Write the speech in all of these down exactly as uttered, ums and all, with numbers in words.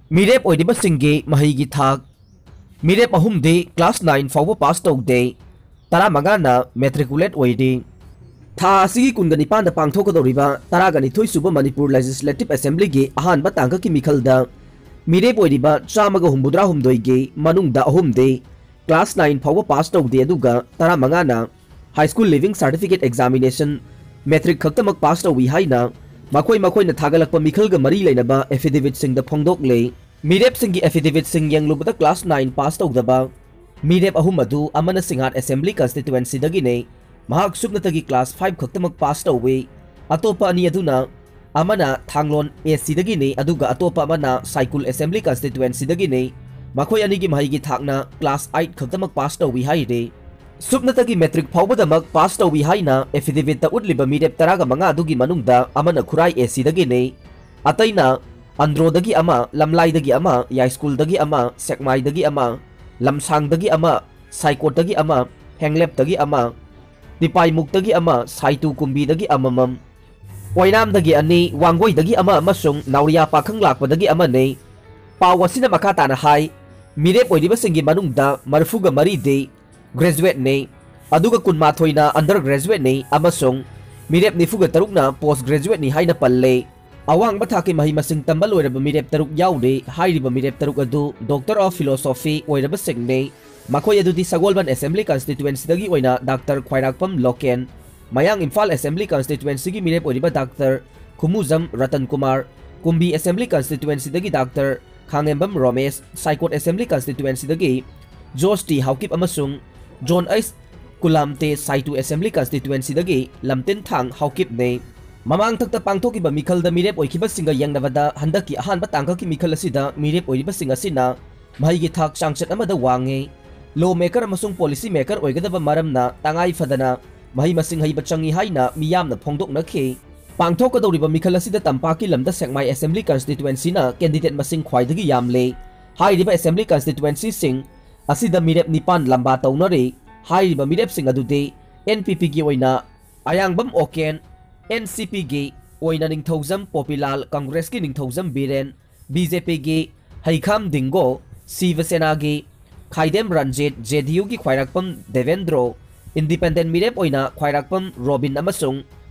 ꯃꯤꯔꯦꯞ ꯑꯣꯏꯔꯤꯕꯁꯤꯡꯒꯤ ꯃꯍꯩꯒꯤ ꯊꯥꯛ꯫ ꯃꯤꯔꯦꯞ ꯑꯍꯨꯝꯗꯤ class nine ꯐꯥꯎꯕ pass ꯇꯧꯗꯦ, ꯇꯔꯥꯃꯉꯥꯅ matriculate ꯑꯣꯏꯔꯤ꯫ ꯊꯥ ꯑꯁꯤꯒꯤ ꯀꯨꯟꯒ ꯅꯤꯄꯥꯟꯗ ꯄꯥꯡꯊꯣꯛꯀꯗꯧꯔꯤꯕ ꯇꯔꯥꯒ ꯅꯤꯊꯣꯏ ꯁꯨꯕ ꯃꯅꯤꯄꯨꯔ Legislative Assemblyꯒꯤ ꯑꯍꯥꯟꯕ ꯇꯥꯡꯀꯛꯀꯤ ꯃꯤꯈꯜꯗ ꯃꯤꯔꯦꯞ ꯑꯣꯏꯔꯤꯕ ꯆꯥꯝꯃꯒ ꯍꯨꯝꯐꯨꯇꯔꯥ ꯍꯨꯝꯗꯣꯏꯒꯤ ꯃꯅꯨꯡꯗ ꯑꯍꯨꯝꯗꯤ class nine ꯐꯥꯎꯕ pass ꯇꯧꯗꯦ, ꯑꯗꯨꯒ ꯇꯔꯥꯃꯉꯥꯅ High School Leaving Certificate Examination, matric ꯈꯛꯇꯃꯛ pass ꯇꯧꯏ ꯍꯥꯏꯅ ꯃꯈꯣꯏ ꯃꯈꯣꯏꯅ ꯊꯥꯒꯠꯂꯛꯄ ꯃꯤꯈꯜꯒ ꯃꯔꯤ ꯂꯩꯅꯕ affidavitꯁꯤꯡꯗ ꯐꯣꯡꯗꯣꯛꯂꯦ꯫ ꯃꯤꯔꯦꯞꯁꯤꯡꯒꯤ affidavitꯁꯤꯡ ꯌꯦꯡꯂꯨꯕꯗ class nine pass ꯇꯧꯗꯕ ꯃꯤꯔꯦꯞ ꯑꯍꯨꯝ ꯑꯗꯨ ꯑꯃꯅ ꯁꯤꯡꯍꯥꯠ Assembly Constituencyꯗꯒꯤꯅꯤ, ꯃꯍꯥꯛ ꯁꯨꯞꯅꯇꯒꯤ class five ꯈꯛꯇꯃꯛ pass ꯇꯧꯏ꯫ ꯑꯇꯣꯞꯄ ꯑꯅꯤ ꯑꯗꯨꯅ ꯑꯃꯅ ꯊꯥꯡꯂꯣꯟ ACꯗꯒꯤꯅꯤ, ꯑꯗꯨꯒ ꯑꯇꯣꯞꯄ ꯑꯃꯅ ꯁꯥꯏꯀꯨꯜ Assembly Constituencyꯗꯒꯤꯅꯤ꯫ ꯃꯈꯣꯏ ꯑꯅꯤꯒꯤ ꯃꯍꯩꯒꯤ ꯊꯥꯛꯅ class eight ꯈꯛꯇꯃꯛ pass ꯇꯧꯏ ꯍꯥꯏꯔꯤ꯫ ꯁꯨꯞꯅꯇꯒꯤ matric ꯐꯥꯎꯕꯗꯃꯛ pass ꯇꯧꯏ ꯍꯥꯏꯅ affidavitꯇ ꯎꯠꯂꯤꯕ ꯃꯤꯔꯦꯞ ꯇꯔꯥꯒ ꯃꯉꯥ ꯑꯗꯨꯒꯤ ꯃꯅꯨꯡꯗ ꯑꯃꯅ ꯈꯨꯔꯥꯏ ACꯗꯒꯤꯅꯤ, ꯑꯇꯩꯅ ꯑꯟꯗ꯭ꯔꯣꯗꯒꯤ ꯑꯃ, ꯂꯝꯂꯥꯏꯗꯒꯤ ꯑꯃ, ꯌꯥꯏꯁ꯭ꯀꯨꯜꯗꯒꯤ ꯑꯃ, ꯁꯦꯛꯃꯥꯏꯗꯒꯤ ꯑꯃ, ꯂꯝꯁꯥꯡꯗꯒꯤ ꯑꯃ, ꯁꯥꯏꯀꯣꯠꯇꯒꯤ ꯑꯃ, ꯍꯦꯡꯂꯦꯞꯇꯒꯤ ꯑꯃ, ꯇꯤꯄꯥꯏꯃꯨꯛꯇꯒꯤ ꯑꯃ, ꯁꯥꯏꯇꯨ ꯀꯨꯝꯕꯤꯗꯒꯤ ꯑꯃꯃꯝ, ꯑꯣꯏꯅꯥꯝꯗꯒꯤ ꯑꯅꯤ, ꯋꯥꯡꯒꯣꯏꯗꯒꯤ ꯑꯃ ꯑꯃꯁꯨꯡ ꯅꯥꯎꯔꯤꯌꯥ ꯄꯥꯈꯪ ꯂꯥꯛꯄꯗꯒꯤ ꯑꯃꯅꯤ꯫ ꯄꯥꯎ ꯑꯁꯤꯅ ꯃꯈꯥ ꯇꯥꯅ ꯍꯥꯏ, ꯃꯤꯔꯦꯞ ꯑꯣꯏꯔꯤꯕꯁꯤꯡꯒꯤ ꯃꯅꯨꯡꯗ ꯃꯔꯤꯐꯨꯒ ꯃꯔꯤꯗꯤ graduateꯅꯤ, ꯑꯗꯨꯒ ꯀꯨꯟꯃꯥꯊꯣꯏꯅ undergraduateꯅꯤ ꯑꯃꯁꯨꯡ ꯃꯤꯔꯦꯞ ꯅꯤꯐꯨꯒ ꯇꯔꯨꯛꯅ post graduateꯅꯤ ꯍꯥꯏꯅ ꯄꯜꯂꯦ꯫ ꯑꯋꯥꯡꯕ ꯊꯥꯛꯀꯤ ꯃꯍꯩ ꯃꯁꯤꯡ ꯇꯝꯕ ꯂꯣꯏꯔꯕ ꯃꯤꯔꯦꯞ ꯇꯔꯨꯛ ꯌꯥꯎꯔꯤ꯫ ꯍꯥꯏꯔꯤꯕ ꯃꯤꯔꯦꯞ ꯇꯔꯨꯛ ꯑꯗꯨ Doctor of Philosophy ꯑꯣꯏꯔꯕꯁꯤꯡꯅꯤ꯫ ꯃꯈꯣꯏ ꯑꯗꯨꯗꯤ ꯁꯒꯣꯜꯕꯟ Assembly Constituencyꯗꯒꯤ ꯑꯣꯏꯅ Doctor ꯈ꯭ꯋꯥꯏꯔꯥꯛꯄꯝ ꯂꯣꯀꯦꯟ, ꯃꯌꯥꯡ ꯏꯝꯐꯥꯜ Assembly Constituencyꯒꯤ ꯃꯤꯔꯦꯞ ꯑꯣꯏꯔꯤꯕ Doctor ꯈꯨꯃꯨꯖꯝ ꯔꯇꯟ ꯀꯨꯃꯥꯔ, ꯀꯨꯝꯕꯤ Assembly Constituencyꯗꯒꯤ Doctor ꯈꯥꯉꯦꯝꯕꯝ ꯔꯣꯃꯦꯁ, ꯁꯥꯏꯀꯣꯠ Assembly Constituencyꯗꯒꯤ ꯖꯣꯁ ꯇꯤ ꯍꯥꯎꯀꯤꯞ ꯑꯃꯁꯨꯡ John H Kulamte, Saitu Assembly Constituencyꯗꯒꯤ ꯂꯝꯇꯤꯟꯊꯥꯡ ꯍꯥꯎꯀꯤꯞꯅꯤ꯫ ꯃꯃꯥꯡꯊꯛꯇ ꯄꯥꯡꯊꯣꯛꯈꯤꯕ ꯃꯤꯈꯜꯗ ꯃꯤꯔꯦꯞ ꯑꯣꯏꯈꯤꯕꯁꯤꯡꯒ ꯌꯦꯡꯅꯕꯗ ꯍꯟꯗꯛꯀꯤ ꯑꯍꯥꯟꯕ ꯇꯥꯡꯀꯛꯀꯤ ꯃꯤꯈꯜ ꯑꯁꯤꯗ ꯃꯤꯔꯦꯞ ꯑꯣꯏꯔꯤꯕꯁꯤꯡ ꯑꯁꯤꯅ ꯃꯍꯩꯒꯤ ꯊꯥꯛ ꯆꯥꯡꯆꯠ ꯑꯃꯗ ꯋꯥꯡꯉꯤ꯫ Law maker ꯑꯃꯁꯨꯡ policy maker ꯑꯣꯏꯒꯗꯕ ꯃꯔꯝꯅ ꯇꯉꯥꯏ ꯐꯗꯅ ꯃꯍꯩ ꯃꯁꯤꯡ ꯍꯩꯕ ꯆꯪꯏ ꯍꯥꯏꯅ ꯃꯤꯌꯥꯝꯅ ꯐꯣꯡꯗꯣꯛꯅꯈꯤ꯫ ꯄꯥꯡꯊꯣꯛꯀꯗꯧꯔꯤꯕ ꯃꯤꯈꯜ ꯑꯁꯤꯗ ꯇꯝꯄꯥꯛꯀꯤ ꯂꯝꯗ ꯁꯦꯛꯃꯥꯏ Assembly Constituencyꯅ candidate ꯃꯁꯤꯡ ꯈ꯭ꯋꯥꯏꯗꯒꯤ ꯌꯥꯝꯂꯦ꯫ ꯍꯥꯏꯔꯤꯕ Assembly Constituencyꯁꯤꯡ ꯑꯁꯤꯗ ꯃꯤꯔꯦꯞ ꯅꯤꯄꯥꯟ ꯂꯝꯕꯥ ꯇꯧꯅꯔꯤ꯫ ꯍꯥꯏꯔꯤꯕ ꯃꯤꯔꯦꯞꯁꯤꯡ ꯑꯗꯨꯗꯤ NPPꯒꯤ ꯑꯣꯏꯅ ꯑꯌꯥꯡꯕꯝ ꯑꯣꯀꯦꯟ, NCPꯒꯤ ꯑꯣꯏꯅ ꯅꯤꯡꯊꯧꯖꯝ ꯄꯣꯄꯤꯂꯥꯜ, Congressꯀꯤ ꯅꯤꯡꯊꯧꯖꯝ ꯕꯤꯔꯦꯟ, BJPꯒꯤ ꯍꯩꯈꯥꯝ ꯗꯤꯡꯒꯣ, ꯁꯤꯕ ꯁꯦꯅꯥꯒꯤ ꯈꯥꯏꯗꯦꯝ ꯔꯟꯖꯤꯠ, ꯖꯦ ꯗꯤ ꯌꯨꯒꯤ ꯈ꯭ꯋꯥꯏꯔꯥꯛꯄꯝ ꯗꯦꯕꯦꯟꯗ꯭ꯔꯣ, ꯏꯟꯗꯤꯄꯦꯟꯗꯦꯟ ꯃꯤꯔꯦꯞ ꯑꯣꯏꯅ ꯈ꯭ꯋꯥꯏꯔꯥꯛꯄꯝ ꯔꯣꯕꯤꯟ ꯑꯃꯁꯨꯡ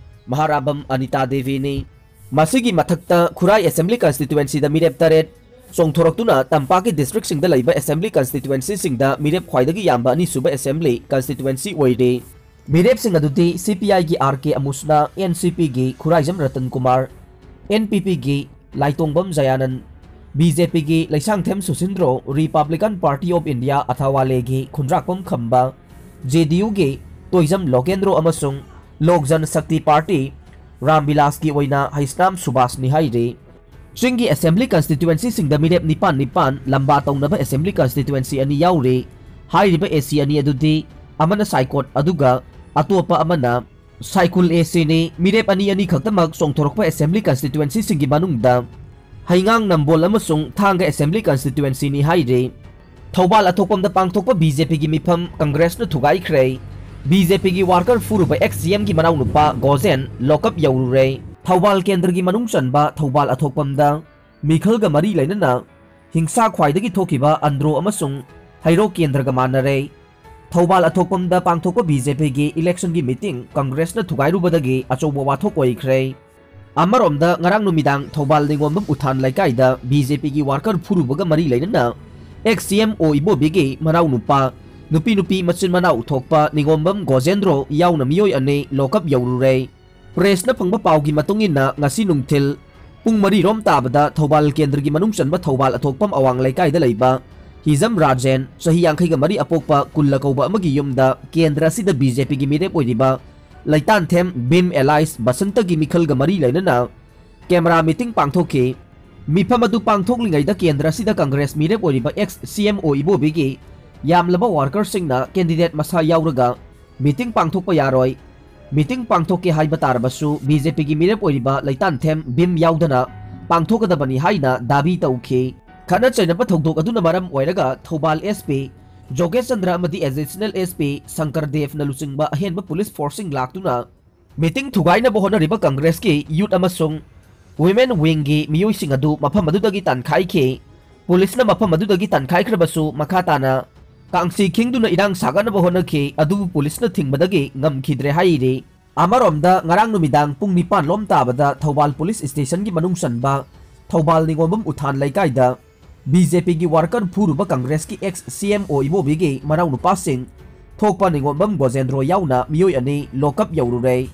ꯃꯍꯥꯔꯥꯕꯝ ꯑꯅꯤꯇꯥ ꯗꯦꯕꯤꯅꯤ꯫ ꯃꯁꯤꯒꯤ ꯃꯊꯛꯇ ꯈꯨꯔꯥꯏ ꯑꯦꯁꯦꯝꯕ꯭ꯂꯤ ꯀꯟꯁꯇꯤꯇ꯭ꯋꯦꯟꯁꯤꯗ ꯃꯤꯔꯦꯞ ꯇꯔꯦꯠ ꯆꯣꯡꯊꯣꯔꯛꯇꯨꯅ ꯇꯝꯄꯥꯛꯀꯤ ꯗꯤꯁꯇ꯭ꯔꯤꯛꯁꯤꯡꯗ ꯂꯩꯕ ꯑꯦꯁꯦꯝꯕ꯭ꯂꯤ ꯀꯟꯁꯇꯤꯇ꯭ꯋꯦꯟꯁꯤꯁꯤꯡꯗ ꯃꯤꯔꯦꯞ ꯈ꯭ꯋꯥꯏꯗꯒꯤ ꯌꯥꯝꯕ ꯑꯅꯤꯁꯨꯕ ꯑꯦꯁꯦꯝꯕ꯭ꯂꯤ ꯀꯟꯁꯇꯤꯇ꯭ꯋꯦꯟꯁꯤ ꯑꯣꯏꯔꯤ꯫ ꯃꯤꯔꯦꯞꯁꯤꯡ ꯑꯗꯨꯗꯤ ꯁꯤ ꯄꯤ ꯑꯥꯏꯒꯤ ꯑꯥꯔ ꯀꯦ ꯑꯃꯨꯁꯅꯥ, ꯑꯦꯟ ꯁꯤ ꯄꯤꯒꯤ ꯈꯨꯔꯥꯏꯖꯝ ꯔꯇꯟ ꯀꯨꯃꯥꯔ, ꯑꯦꯟ ꯄꯤ ꯄꯤꯒꯤ ꯂꯥꯏꯇꯣꯡꯕꯝ ꯖꯌꯥꯅꯟ, ꯕꯤ ꯖꯦ ꯄꯤꯒꯤ Leishangthem Susindro, republican party of India ꯑꯊꯥꯋꯥꯂꯦꯒꯤ ꯈꯨꯟꯗ꯭ꯔꯥꯛꯄꯝ ꯈꯝꯕ, ꯖꯦ ꯗꯤ ꯌꯨꯒꯤ ꯇꯣꯏꯖꯝ ꯂꯣꯀꯦꯟꯗ꯭ꯔꯣ ꯑꯃꯁꯨꯡ ꯂꯣꯛ ꯖꯟ ꯁꯛꯇꯤ ꯄꯥꯔꯇꯤ ꯔꯥꯝꯕꯤꯂꯥꯁꯀꯤ ꯑꯣꯏꯅ ꯍꯩꯁꯅꯥꯝ ꯁꯨꯕꯥꯁꯅꯤ ꯍꯥꯏꯔꯤ꯫ ꯆꯤꯡꯒꯤ ꯑꯦꯁꯦꯝꯕ꯭ꯂꯤ ꯀꯟꯁꯇꯤꯇ꯭ꯋꯦꯟꯁꯤꯁꯤꯡꯗ ꯃꯤꯔꯦꯞ ꯅꯤꯄꯥꯟ ꯅꯤꯄꯥꯟ ꯂꯝꯕꯥ ꯇꯧꯅꯕ ꯑꯦꯁꯦꯝꯕ꯭ꯂꯤ ꯀꯟꯁꯇꯤꯇ꯭ꯋꯦꯟꯁꯤ ꯑꯅꯤ ꯌꯥꯎꯔꯤ꯫ ꯍꯥꯏꯔꯤꯕ ꯑꯦ ꯁꯤ ꯑꯅꯤ ꯑꯗꯨꯗꯤ ꯑꯃꯅ ꯁꯥꯏꯀꯣꯠ ꯑꯗꯨꯒ ꯑꯇꯣꯞꯄ ꯑꯃꯅ ꯁꯥꯏꯀꯨꯜ ꯑꯦ ꯁꯤꯅꯤ꯫ ꯃꯤꯔꯦꯞ ꯑꯅꯤ ꯑꯅꯤ ꯈꯛꯇꯃꯛ ꯆꯣꯡꯊꯣꯔꯛꯄ ꯑꯦꯁꯦꯝꯕ꯭ꯂꯤ ꯀꯟꯁꯇꯤꯇ꯭ꯋꯦꯟꯁꯤꯁꯤꯡꯒꯤ ꯃꯅꯨꯡꯗ ꯍꯩꯉꯥꯡ ꯅꯝꯕꯣꯜ ꯑꯃꯁꯨꯡ ꯊꯥꯡꯒ ꯑꯦꯁꯦꯝꯕ꯭ꯂꯤ ꯀꯟꯁꯇꯤꯇ꯭ꯋꯦꯟꯁꯤꯅꯤ ꯍꯥꯏꯔꯤ꯫ ꯊꯧꯕꯥꯜ ꯑꯊꯣꯛꯄꯝꯗ ꯄꯥꯡꯊꯣꯛꯄ ꯕꯤ ꯖꯦ ꯄꯤꯒꯤ ꯃꯤꯐꯝ ꯀꯪꯒ꯭ꯔꯦꯁꯅ ꯊꯨꯒꯥꯏꯈ꯭ꯔꯦ꯫ ꯕꯤ ꯖꯦ ꯄꯤꯒꯤ ꯋꯥꯔꯀꯔ ꯐꯨꯔꯨꯕ ꯑꯦꯛꯁ ꯁꯤ ꯑꯦꯝꯒꯤ ꯃꯅꯥꯎꯅꯨꯄꯥ ꯒꯣꯖꯦꯟ ꯂꯣꯀꯞ ꯌꯧꯔꯨꯔꯦ꯫ ꯊꯧꯕꯥꯜ ꯀꯦꯟꯗ꯭ꯔꯒꯤ ꯃꯅꯨꯡ ꯆꯟꯕ ꯊꯧꯕꯥꯜ ꯑꯊꯣꯛꯄꯝꯗ ꯃꯤꯈꯜꯒ ꯃꯔꯤ ꯂꯩꯅꯅ ꯍꯤꯡꯁꯥ ꯈ꯭ꯋꯥꯏꯗꯒꯤ ꯊꯣꯛꯈꯤꯕ ꯑꯟꯗ꯭ꯔꯣ ꯑꯃꯁꯨꯡ ꯍꯩꯔꯣꯛ ꯀꯦꯟꯗ꯭ꯔꯒ ꯃꯥꯟꯅꯔꯦ꯫ ꯊꯧꯕꯥꯜ ꯑꯊꯣꯛꯄꯝꯗ ꯄꯥꯡꯊꯣꯛꯄ ꯕꯤ ꯖꯦ ꯄꯤꯒꯤ ꯏꯂꯦꯛꯁꯟꯒꯤ ꯃꯤꯇꯤꯡ ꯀꯪꯒ꯭ꯔꯦꯁꯅ ꯊꯨꯒꯥꯏꯔꯨꯕꯗꯒꯤ ꯑꯆꯧꯕ ꯋꯥꯊꯣꯛ ꯑꯣꯏꯈ꯭ꯔꯦ꯫ ꯑꯃꯔꯣꯝꯗ ꯉꯔꯥꯡ ꯅꯨꯃꯤꯗꯥꯡ ꯊꯧꯕꯥꯜ ꯅꯤꯉꯣꯝꯕꯝ ꯎꯊꯥꯟ ꯂꯩꯀꯥꯏꯗ ꯕꯤ ꯖꯦ ꯄꯤꯒꯤ ꯋꯥꯔꯀꯔ ꯐꯨꯔꯨꯕꯒ ꯃꯔꯤ ꯂꯩꯅꯅ ꯑꯦꯛꯁ ꯁꯤ ꯑꯦꯝ ꯑꯣ ꯏꯕꯣꯕꯤꯒꯤ ꯃꯅꯥꯎ ꯅꯨꯄꯥ, ꯅꯨꯄꯤ ꯅꯨꯄꯤ ꯃꯆꯤꯟ ꯃꯅꯥꯎ ꯊꯣꯛꯄ ꯅꯤꯉꯣꯝꯕꯝ ꯒꯣꯖꯦꯟꯗ꯭ꯔꯣ ꯌꯥꯎꯅ ꯃꯤꯑꯣꯏ ꯑꯅꯤ ꯂꯣꯀꯞ ꯌꯧꯔꯨꯔꯦ꯫ ꯄ꯭ꯔꯦꯁꯅ ꯐꯪꯕ ꯄꯥꯎꯒꯤ ꯃꯇꯨꯡ ꯏꯟꯅ ꯉꯁꯤ ꯅꯨꯡꯊꯤꯜ ꯄꯨꯡ ꯃꯔꯤ ꯔꯣꯝ ꯇꯥꯕꯗ ꯊꯧꯕꯥꯜ ꯀꯦꯟꯗ꯭ꯔꯒꯤ ꯃꯅꯨꯡ ꯆꯟꯕ ꯊꯧꯕꯥꯜ ꯑꯊꯣꯛꯄꯝ ꯑꯋꯥꯡ ꯂꯩꯀꯥꯏꯗ ꯂꯩꯕ ꯍꯤꯖꯝ ꯔꯥꯖꯦꯟ, ꯆꯍꯤ ꯌꯥꯡꯈꯩꯒ ꯃꯔꯤ ꯑꯄꯣꯛꯄ ꯀꯨꯜꯂ ꯀꯧꯕ ꯑꯃꯒꯤ ꯌꯨꯝꯗ ꯀꯦꯟꯗ꯭ꯔ ꯑꯁꯤꯗ ꯕꯤ ꯖꯦ ꯄꯤꯒꯤ ꯃꯤꯔꯦꯞ ꯑꯣꯏꯔꯤꯕ ꯂꯩꯇꯥꯟꯊꯦꯝ ꯚꯤꯝ ꯑꯦꯂꯥꯏꯁ ꯕꯁꯟꯇꯒꯤ ꯃꯤꯈꯜꯒ ꯃꯔꯤ ꯂꯩꯅꯅ ꯀꯦꯃꯦꯔꯥ ꯃꯤꯇꯤꯡ ꯄꯥꯡꯊꯣꯛꯈꯤ꯫ ꯃꯤꯐꯝ ꯑꯗꯨ ꯄꯥꯡꯊꯣꯛꯂꯤꯉꯩꯗ ꯀꯦꯟꯗ꯭ꯔ ꯑꯁꯤꯗ ꯀꯪꯒ꯭ꯔꯦꯁ ꯃꯤꯔꯦꯞ ꯑꯣꯏꯔꯤꯕ ꯑꯦꯛꯁ ꯁꯤ ꯑꯦꯝ ꯑꯣ ꯏꯕꯣꯕꯤꯒꯤ ꯌꯥꯝꯂꯕ ꯋꯥꯔꯀꯔꯁꯤꯡꯅ ꯀꯦꯟꯗꯤꯗꯦꯠ ꯃꯁꯥ ꯌꯥꯎꯔꯒ ꯃꯤꯇꯤꯡ ꯄꯥꯡꯊꯣꯛꯄ ꯌꯥꯔꯣꯏ꯫ ꯃꯤꯇꯤꯡ ꯄꯥꯡꯊꯣꯛꯀꯦ ꯍꯥꯏꯕ ꯇꯥꯔꯕꯁꯨ ꯕꯤ ꯖꯦ ꯄꯤꯒꯤ ꯃꯤꯔꯦꯞ ꯑꯣꯏꯔꯤꯕ ꯂꯩꯇꯥꯟꯊꯦꯝ ꯚꯤꯝ ꯌꯥꯎꯗꯅ ꯄꯥꯡꯊꯣꯛꯀꯗꯕꯅꯤ ꯍꯥꯏꯅ ꯗꯥꯕꯤ ꯇꯧꯈꯤ꯫ ꯈꯠꯅ ꯆꯩꯅꯕ ꯊꯧꯗꯣꯛ ꯑꯗꯨꯅ ꯃꯔꯝ ꯑꯣꯏꯔꯒ ꯊꯧꯕꯥꯜ ꯑꯦꯁ ꯄꯤ ꯖꯣꯒꯦꯁ ꯆꯟꯗ꯭ꯔ ꯑꯃꯗꯤ ꯑꯦꯗꯤꯁꯅꯦꯜ ꯑꯦꯁ ꯄꯤ ꯁꯪꯀꯔ ꯗꯦꯕꯅ ꯂꯨꯆꯤꯡꯕ ꯑꯍꯦꯟꯕ ꯄꯨꯂꯤꯁ ꯐꯣꯔꯁꯁꯤꯡ ꯂꯥꯛꯇꯨꯅ ꯃꯤꯇꯤꯡ ꯊꯨꯒꯥꯏꯅꯕ ꯍꯣꯠꯅꯔꯤꯕ ꯀꯪꯒ꯭ꯔꯦꯁꯀꯤ ꯌꯨꯠ ꯑꯃꯁꯨꯡ ꯋꯤꯃꯦꯟ ꯋꯤꯡꯒꯤ ꯃꯤꯑꯣꯏꯁꯤꯡ ꯑꯗꯨ ꯃꯐꯝ ꯑꯗꯨꯗꯒꯤ ꯇꯥꯟꯈꯥꯏꯈꯤ꯫ ꯄꯨꯂꯤꯁꯅ ꯃꯐꯝ ꯑꯗꯨꯗꯒꯤ ꯇꯥꯟꯈꯥꯏꯈ꯭ꯔꯕꯁꯨ, ꯃꯈꯥ ꯇꯥꯅ ꯀꯥꯡꯁꯤ ꯈꯤꯡꯗꯨꯅ ꯏꯔꯥꯡ ꯁꯥꯒꯠꯅꯕ ꯍꯣꯠꯅꯈꯤ, ꯑꯗꯨꯕꯨ ꯄꯨꯂꯤꯁꯅ ꯊꯤꯡꯕꯗꯒꯤ ꯉꯝꯈꯤꯗ꯭ꯔꯦ ꯍꯥꯏꯔꯤ꯫ ꯑꯃꯔꯣꯝꯗ, ꯉꯔꯥꯡ ꯅꯨꯃꯤꯗꯥꯡ ꯄꯨꯡ ꯅꯤꯄꯥꯟ ꯂꯣꯝ ꯇꯥꯕꯗ ꯊꯧꯕꯥꯜ ꯄꯨꯂꯤꯁ ꯁ꯭ꯇꯦꯁꯟꯒꯤ ꯃꯅꯨꯡ ꯆꯟꯕ ꯊꯧꯕꯥꯜ ꯅꯤꯉꯣꯝꯕꯝ ꯎꯊꯥꯟ ꯂꯩꯀꯥꯏꯗ ꯕꯤ ꯖꯦ ꯄꯤꯒꯤ ꯋꯥꯔꯀꯔ ꯐꯨꯔꯨꯕ ꯀꯪꯒ꯭ꯔꯦꯁꯀꯤ ꯑꯦꯛꯁ ꯁꯤ ꯑꯦꯝ ꯑꯣ ꯏꯕꯣꯕꯤꯒꯤ ꯃꯅꯥꯎꯅꯨꯄꯥꯁꯤꯡ ꯊꯣꯛꯄ ꯅꯤꯉꯣꯝꯕꯝ ꯒꯣꯖꯦꯟꯗ꯭ꯔꯣ ꯌꯥꯎꯅ ꯃꯤꯑꯣꯏ ꯑꯅꯤ ꯂꯣꯀꯞ ꯌꯧꯔꯨꯔꯦ꯫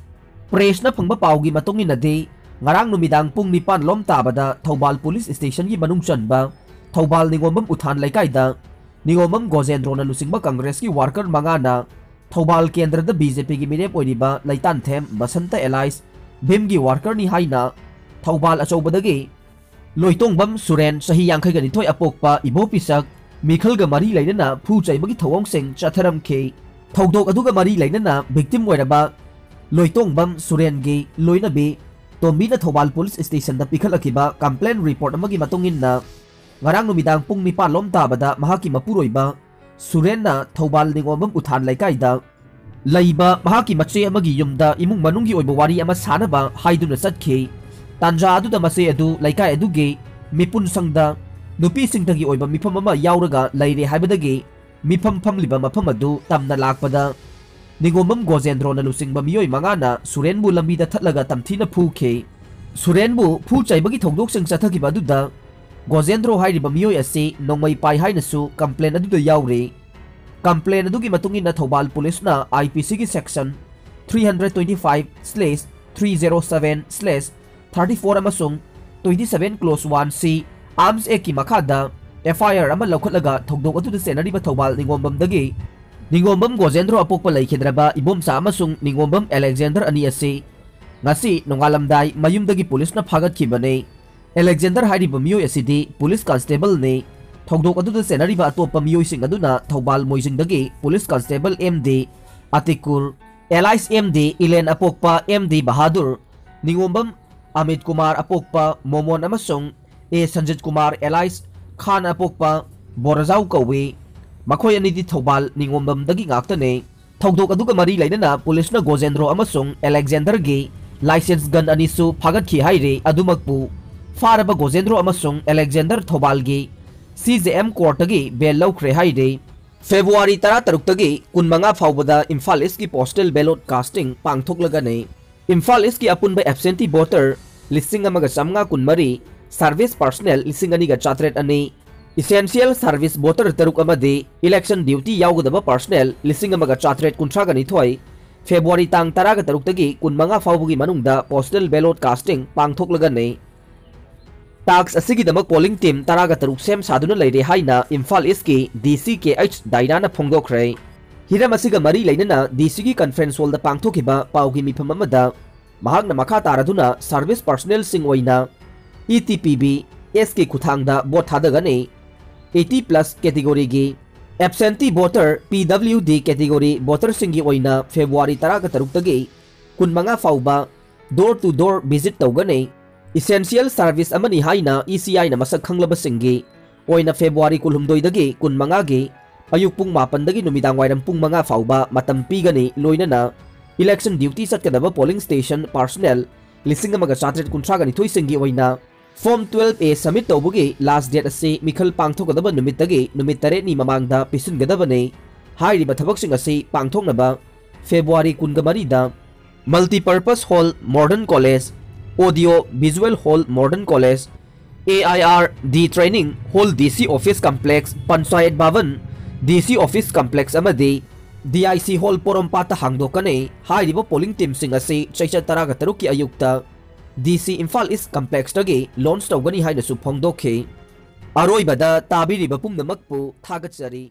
ꯄ꯭ꯔꯦꯁꯅ ꯐꯪꯕ ꯄꯥꯎꯒꯤ ꯃꯇꯨꯡ ꯏꯟꯅꯗꯤ, ꯉꯔꯥꯡ ꯅꯨꯃꯤꯗꯥꯡ ꯄꯨꯡ ꯅꯤꯄꯥꯟ ꯂꯣꯝ ꯇꯥꯕꯗ ꯊꯧꯕꯥꯜ ꯄꯨꯂꯤꯁ ꯁ꯭ꯇꯦꯁꯟꯒꯤ ꯃꯅꯨꯡ ꯆꯟꯕ ꯊꯧꯕꯥꯜ ꯅꯤꯉꯣꯝꯕꯝ ꯎꯊꯥꯟ ꯂꯩꯀꯥꯏꯗ ꯅꯤꯉꯣꯝꯕꯝ ꯒꯣꯖꯦꯟꯗ꯭ꯔꯣꯅ ꯂꯨꯆꯤꯡꯕ ꯀꯪꯒ꯭ꯔꯦꯁꯀꯤ ꯋꯥꯔꯀꯔ ꯃꯉꯥꯅ ꯊꯧꯕꯥꯜ ꯀꯦꯟꯗ꯭ꯔꯗ ꯕꯤ ꯖꯦ ꯄꯤꯒꯤ ꯃꯤꯔꯦꯞ ꯑꯣꯏꯔꯤꯕ ꯂꯩꯇꯥꯟꯊꯦꯝ ꯕꯁꯟꯇ ꯑꯦꯂꯥꯏꯁ ꯚꯤꯝꯒꯤ ꯋꯥꯔꯀꯔꯅꯤ ꯍꯥꯏꯅ ꯊꯧꯕꯥꯜ ꯑꯆꯧꯕꯗꯒꯤ ꯂꯣꯏꯇꯣꯡꯕꯝ ꯁꯨꯔꯦꯟ, ꯆꯍꯤ ꯌꯥꯡꯈꯩꯒ ꯅꯤꯊꯣꯏ ꯑꯄꯣꯛꯄ ꯏꯕꯣ ꯄꯤꯁꯛ, ꯃꯤꯈꯜꯒ ꯃꯔꯤ ꯂꯩꯅꯅ ꯐꯨ ꯆꯩꯕꯒꯤ ꯊꯧꯑꯣꯡꯁꯤꯡ ꯆꯠꯊꯔꯝꯈꯤ꯫ ꯊꯧꯗꯣꯛ ꯑꯗꯨꯒ ꯃꯔꯤ ꯂꯩꯅꯅ ꯚꯤꯛꯇꯤꯝ ꯑꯣꯏꯔꯕ ꯂꯣꯏꯇꯣꯡꯕꯝ ꯁꯨꯔꯦꯟꯒꯤ ꯂꯣꯏꯅꯕꯤ ꯇꯣꯝꯕꯤꯅ ꯊꯧꯕꯥꯜ ꯄꯨꯂꯤꯁ ꯁ꯭ꯇꯦꯁꯟꯗ ꯄꯤꯈꯠꯂꯛꯈꯤꯕ ꯀꯝꯄ꯭ꯂꯦꯟ ꯔꯤꯄꯣꯔꯠ ꯑꯃꯒꯤ ꯃꯇꯨꯡ ꯏꯟꯅ, ꯉꯔꯥꯡ ꯅꯨꯃꯤꯗꯥꯡ ꯄꯨꯡ ꯅꯤꯄꯥꯟ ꯂꯣꯝ ꯇꯥꯕꯗ ꯃꯍꯥꯛꯀꯤ ꯃꯄꯨꯔꯣꯏꯕ ꯁꯨꯔꯦꯟꯅ ꯊꯧꯕꯥꯜ ꯅꯤꯉꯣꯝꯕꯝ ꯎꯊꯥꯟ ꯂꯩꯀꯥꯏꯗ ꯂꯩꯕ ꯃꯍꯥꯛꯀꯤ ꯃꯆꯦ ꯑꯃꯒꯤ ꯌꯨꯝꯗ ꯏꯃꯨꯡ ꯃꯅꯨꯡꯒꯤ ꯑꯣꯏꯕ ꯋꯥꯔꯤ ꯑꯃ ꯁꯥꯅꯕ ꯍꯥꯏꯗꯨꯅ ꯆꯠꯈꯤ꯫ ꯇꯥꯟꯖꯥ ꯑꯗꯨꯗ ꯃꯆꯦ ꯑꯗꯨ ꯂꯩꯀꯥꯏ ꯑꯗꯨꯒꯤ ꯃꯤꯄꯨꯟ ꯁꯪꯗ ꯅꯨꯄꯤꯁꯤꯡꯇꯒꯤ ꯑꯣꯏꯕ ꯃꯤꯐꯝ ꯑꯃ ꯌꯥꯎꯔꯒ ꯂꯩꯔꯦ ꯍꯥꯏꯕꯗꯒꯤ ꯃꯤꯐꯝ ꯐꯝꯂꯤꯕ ꯃꯐꯝ ꯑꯗꯨ ꯇꯝꯅ ꯂꯥꯛꯄꯗ ꯅꯤꯉꯣꯝꯕꯝ ꯒꯣꯖꯦꯟꯗ꯭ꯔꯣꯅ ꯂꯨꯆꯤꯡꯕ ꯃꯤꯑꯣꯏ ꯃꯉꯥꯅ ꯁꯨꯔꯦꯟꯕꯨ ꯂꯝꯕꯤꯗ ꯊꯠꯂꯒ ꯇꯝꯊꯤꯅ ꯐꯨꯈꯤ꯫ ꯁꯨꯔꯦꯟꯕꯨ ꯐꯨ ꯆꯩꯕꯒꯤ ꯊꯧꯗꯣꯛꯁꯤꯡ ꯆꯠꯊꯈꯤꯕ ꯑꯗꯨꯗ ꯒꯣꯖꯦꯟꯗ꯭ꯔꯣ ꯍꯥꯏꯔꯤꯕ ꯃꯤꯑꯣꯏ ꯑꯁꯤ ꯅꯣꯡꯃꯩ ꯄꯥꯏ ꯍꯥꯏꯅꯁꯨ ꯀꯝꯄ꯭ꯂꯦꯟ ꯑꯗꯨꯗ ꯌꯥꯎꯔꯤ꯫ ꯀꯝꯄ꯭ꯂꯦꯟ ꯑꯗꯨꯒꯤ ꯃꯇꯨꯡ ꯏꯟꯅ ꯊꯧꯕꯥꯜ ꯄꯨꯂꯤꯁꯅ ꯑꯥꯏ ꯄꯤ ꯁꯤꯒꯤ section three hundred twenty five slash three zero seven slash thirty four ꯑꯃꯁꯨꯡ twenty seven clause one C Arms Actꯀꯤ ꯃꯈꯥꯗ F I R ꯑꯃ ꯂꯧꯈꯠꯂꯒ ꯊꯧꯗꯣꯛ ꯑꯗꯨꯗ ꯆꯦꯟꯅꯔꯤꯕ ꯊꯧꯕꯥꯜ ꯅꯤꯉꯣꯝꯕꯝꯗꯒꯤ ꯅꯤꯉꯣꯝꯕꯝ ꯒꯣꯖꯦꯟꯗ꯭ꯔꯣ ꯑꯄꯣꯛꯄ ꯂꯩꯈꯤꯗ꯭ꯔꯕ ꯏꯕꯣꯝꯆꯥ ꯑꯃꯁꯨꯡ ꯅꯤꯉꯣꯝꯕꯝ ꯑꯦꯂꯦꯛꯖꯦꯟꯗꯔ ꯑꯅꯤ ꯑꯁꯤ ꯉꯁꯤ ꯅꯣꯡꯉꯥꯜꯂꯝꯗꯥꯏ ꯃꯌꯨꯝꯗꯒꯤ ꯄꯨꯂꯤꯁꯅ ꯐꯥꯒꯠꯈꯤꯕꯅꯤ꯫ ꯑꯦꯂꯦꯛꯖꯦꯟꯗꯔ ꯍꯥꯏꯔꯤꯕ ꯃꯤꯑꯣꯏ ꯑꯁꯤꯗꯤ ꯄꯨꯂꯤꯁ ꯀꯟꯁꯇꯦꯕꯜꯅꯤ꯫ ꯊꯧꯗꯣꯛ ꯑꯗꯨꯗ ꯆꯦꯟꯅꯔꯤꯕ ꯑꯇꯣꯞꯄ ꯃꯤꯑꯣꯏꯁꯤꯡ ꯑꯗꯨꯅ ꯊꯧꯕꯥꯜ ꯃꯣꯏꯖꯤꯡꯗꯒꯤ police constable M D Atikur, alias M D Elen ꯑꯄꯣꯛꯄ ꯑꯦꯝ ꯗꯤ ꯕꯍꯥꯗꯨꯔ, ꯅꯤꯉꯣꯝꯕꯝ ꯑꯃꯤꯠ ꯀꯨꯃꯥꯔ ꯑꯄꯣꯛꯄ ꯃꯣꯃꯣꯟ ꯑꯃꯁꯨꯡ ꯑꯦ ꯁꯟꯖꯤꯠ ꯀꯨꯃꯥꯔ ꯑꯦꯂꯥꯏꯁ ꯈꯥꯟ ꯑꯄꯣꯛꯄ ꯕꯣꯔꯖꯥꯎ ꯀꯧꯏ꯫ ꯃꯈꯣꯏ ꯑꯅꯤꯗꯤ ꯊꯧꯕꯥꯜ ꯅꯤꯉꯣꯝꯕꯝꯗꯒꯤ ꯉꯥꯛꯇꯅꯤ꯫ ꯊꯧꯗꯣꯛ ꯑꯗꯨꯒ ꯃꯔꯤ ꯂꯩꯅꯅ ꯄꯨꯂꯤꯁꯅ ꯒꯣꯖꯦꯟꯗ꯭ꯔꯣ ꯑꯃꯁꯨꯡ ꯑꯦꯂꯦꯛꯖꯦꯟꯗꯔꯒꯤ ꯂꯥꯏꯁꯦꯟꯁ ꯒꯟ ꯑꯅꯤꯁꯨ ꯐꯥꯒꯠꯈꯤ ꯍꯥꯏꯔꯤ꯫ ꯑꯗꯨꯃꯛꯄꯨ ꯐꯥꯔꯕ ꯒꯣꯖꯦꯟꯗ꯭ꯔꯣ ꯑꯃꯁꯨꯡ ꯑꯦꯂꯦꯛꯖꯦꯟꯗꯔ ꯊꯧꯕꯥꯜꯒꯤ C J M Courtꯇꯒꯤ bail ꯂꯧꯈ꯭ꯔꯦ ꯍꯥꯏꯔꯤ꯫ February ꯇꯔꯥꯇꯔꯨꯛꯇꯒꯤ ꯀꯨꯟꯃꯉꯥ ꯐꯥꯎꯕꯗ Imphal Eastꯀꯤ postal ballot casting ꯄꯥꯡꯊꯣꯛꯂꯒꯅꯤ꯫ Imphal Eastꯀꯤ ꯑꯄꯨꯟꯕ absentee voter ꯂꯤꯁꯤꯡ ꯑꯃꯒ ꯆꯥꯝꯃꯉꯥ ꯀꯨꯟꯃꯔꯤ, service personnel ꯂꯤꯁꯤꯡ ꯑꯅꯤꯒ ꯆꯥꯇ꯭ꯔꯦꯠ ꯑꯅꯤ, essential service voter ꯇꯔꯨꯛ ꯑꯃꯗꯤ election duty ꯌꯥꯎꯒꯗꯕ personnel ꯂꯤꯁꯤꯡ ꯑꯃꯒ ꯆꯥꯇ꯭ꯔꯦꯠ ꯀꯨꯟꯊ꯭ꯔꯥꯒ ꯅꯤꯊꯣꯏ February ꯇꯥꯡ ꯇꯔꯥꯒ ꯇꯔꯨꯛꯇꯒꯤ ꯀꯨꯟꯃꯉꯥ ꯐꯥꯎꯕꯒꯤ ꯃꯅꯨꯡꯗ postal ballot casting ꯄꯥꯡꯊꯣꯛꯂꯒꯅꯤ꯫ Task ꯑꯁꯤꯒꯤꯗꯃꯛ polling team ꯇꯔꯥꯒ ꯇꯔꯨꯛ ꯁꯦꯝ ꯁꯥꯗꯨꯅ ꯂꯩꯔꯦ ꯍꯥꯏꯅ Imphal Eastꯀꯤ D C K H ꯗꯥꯏꯅꯥꯅ ꯐꯣꯡꯗꯣꯛꯈ꯭ꯔꯦ꯫ ꯍꯤꯔꯝ ꯑꯁꯤꯒ ꯃꯔꯤ ꯂꯩꯅꯅ D Cꯒꯤ conference hallꯗ ꯄꯥꯡꯊꯣꯛꯈꯤꯕ ꯄꯥꯎꯒꯤ ꯃꯤꯐꯝ ꯑꯃꯗ ꯃꯍꯥꯛꯅ ꯃꯈꯥ ꯇꯥꯔꯗꯨꯅ service personnelꯁꯤꯡ ꯑꯣꯏꯅ E T P B Sꯀꯤ ꯈꯨꯠꯊꯥꯡꯗ vote ꯊꯥꯗꯒꯅꯤ꯫ Eighty plus categoryꯒꯤ absentee voter, P W D category voterꯁꯤꯡꯒꯤ ꯑꯣꯏꯅ February ꯇꯔꯥꯒ ꯇꯔꯨꯛꯇꯒꯤ ꯀꯨꯟꯃꯉꯥ ꯐꯥꯎꯕ door to door visit ꯇꯧꯒꯅꯤ꯫ Essential service ꯑꯃꯅꯤ ꯍꯥꯏꯅ E C Iꯅ ꯃꯁꯛ ꯈꯪꯂꯕꯁꯤꯡꯒꯤ ꯑꯣꯏꯅ February ꯀꯨꯟꯍꯨꯝꯗꯣꯏꯗꯒꯤ ꯀꯨꯟꯃꯉꯥꯒꯤ ꯑꯌꯨꯛ ꯄꯨꯡ ꯃꯥꯄꯟꯗꯒꯤ ꯅꯨꯃꯤꯗꯥꯡ ꯋꯥꯏꯔꯝ ꯄꯨꯡ ꯃꯉꯥ ꯐꯥꯎꯕ ꯃꯇꯝ ꯄꯤꯒꯅꯤ, ꯂꯣꯏꯅꯅ election duty ꯆꯠꯀꯗꯕ polling station personnel ꯂꯤꯁꯤꯡ ꯑꯃꯒ ꯆꯥꯇ꯭ꯔꯦꯠ ꯀꯨꯟꯊ꯭ꯔꯥꯒ ꯅꯤꯊꯣꯏꯁꯤꯡꯒꯤ ꯑꯣꯏꯅ Form twelve A submit ꯇꯧꯕꯒꯤ last date ꯑꯁꯤ ꯃꯤꯈꯜ ꯄꯥꯡꯊꯣꯛꯀꯗꯕ ꯅꯨꯃꯤꯠꯇꯒꯤ ꯅꯨꯃꯤꯠ ꯇꯔꯦꯠꯅꯤ ꯃꯃꯥꯡꯗ ꯄꯤꯁꯤꯟꯒꯗꯕꯅꯤ꯫ ꯍꯥꯏꯔꯤꯕ ꯊꯕꯛꯁꯤꯡ ꯑꯁꯤ ꯄꯥꯡꯊꯣꯛꯅꯕ February ꯀꯨꯟꯒ ꯃꯔꯤꯗ Multipurpose Hall Modern College, Audio Visual Hall Modern College, A I R D Training Hall D C Office Complex, Panchayat Bhavan D C Office Complex ꯑꯃꯗꯤ D I C Hall ꯄꯣꯔꯣꯝꯄꯥꯠꯇ ꯍꯥꯡꯗꯣꯛꯀꯅꯤ꯫ ꯍꯥꯏꯔꯤꯕ polling teamꯁꯤꯡ ꯑꯁꯤ ꯆꯩꯆꯠ ꯇꯔꯥꯒ ꯇꯔꯨꯛꯀꯤ ꯑꯌꯨꯛꯇ D C Imphal East Complexꯇꯒꯤ launch ꯇꯧꯒꯅꯤ ꯍꯥꯏꯅꯁꯨ ꯐꯣꯡꯗꯣꯛꯈꯤ꯫ ꯑꯔꯣꯏꯕꯗ ꯇꯥꯕꯤꯔꯤꯕ ꯄꯨꯝꯅꯃꯛꯄꯨ ꯊꯥꯒꯠꯆꯔꯤ꯫